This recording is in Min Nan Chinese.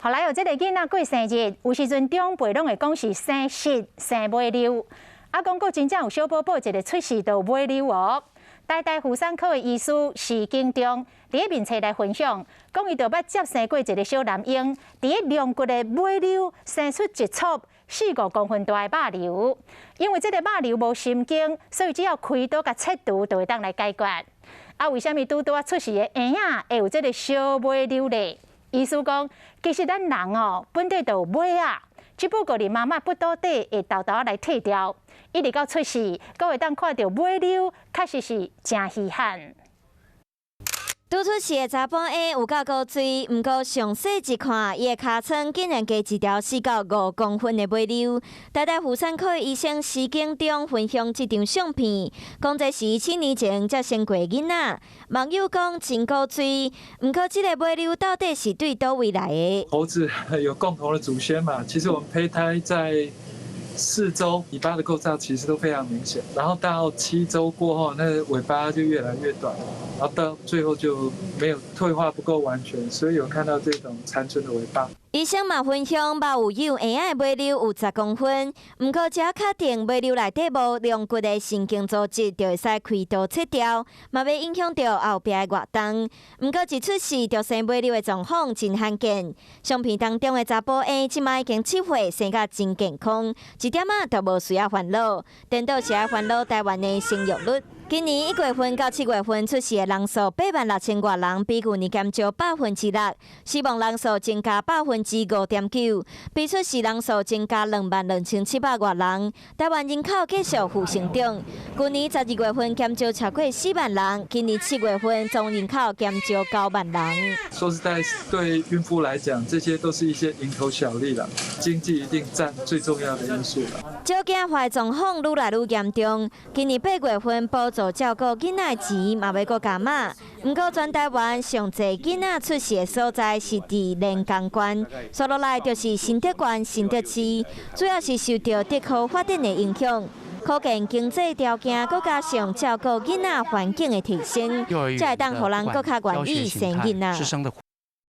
後來有這個囡仔過生日，有時陣長輩攏會講是生穡生尾溜，啊，講過真正有小寶寶一个出世就尾溜哦。台大婦產科的醫師徐景中佇咧面冊來分享，講伊就捌接生過一個小男嬰，佇咧龍骨的尾溜生出一撮四五公分大的肉瘤。因為這个肉瘤無神經，所以只要開刀共切除，就會當來解決。啊，為啥物拄拄仔出世的嬰仔會有這个小尾溜咧？醫師講，其實咱人哦，本底就有尾仔，只不過佇媽媽腹肚底會沓沓仔來退掉，一直到出世，閣會當看著尾溜，確實是誠稀罕。拄出世的查埔嬰有夠古錐，毋過詳細一看，伊的尻川竟然加一條4到5公分的尾溜。台大婦產科醫生施景中分享這張相片，講這是7年前才生過囡仔。網友講真古錐，毋過這个尾溜到底是對佗位來的？猴子有共同的祖先嘛？其實我們胚胎在4周，尾巴的構造其實都非常明顯，然後到7周過後，那個尾巴就越來越短，然後到最後就沒有退化不夠完全，所以有看到這種殘存的尾巴。醫生嘛分享，捌有養嬰仔的尾溜有10公分，毋過只要確定尾溜內底無龍骨的神經組織，就會使開刀切掉，嘛袂影響著後壁的活動。毋過一出世就生尾溜的狀況真罕見。相片當中的查埔嬰這擺已經7歲，生甲真健康，一點仔都無需要煩惱。顛倒是愛煩惱台灣的生育率。今年1月份到7月份出世的人數8萬6千外人，比舊年減少6%，死亡人數增加5.9%，比出世人數增加22,700外人。台灣人口繼續負成長，舊年12月份減少超過4萬人，今年7月份總人口減少9萬人。說實在，對孕婦來講，這些都是一些蠅頭小利啦，經濟一定佔最重要的因素啦。少子化狀況愈來愈嚴重，今年8月份補助照顧囡仔的錢嘛欲閣加碼，毋過全台灣上濟囡仔出世的所在是佇連江縣，紲落來就是新竹縣、新竹市，主要是受著竹科發展的影響。可見經濟條件，閣加上照顧囡仔環境的提升，才會當予人閣較願意生囡仔。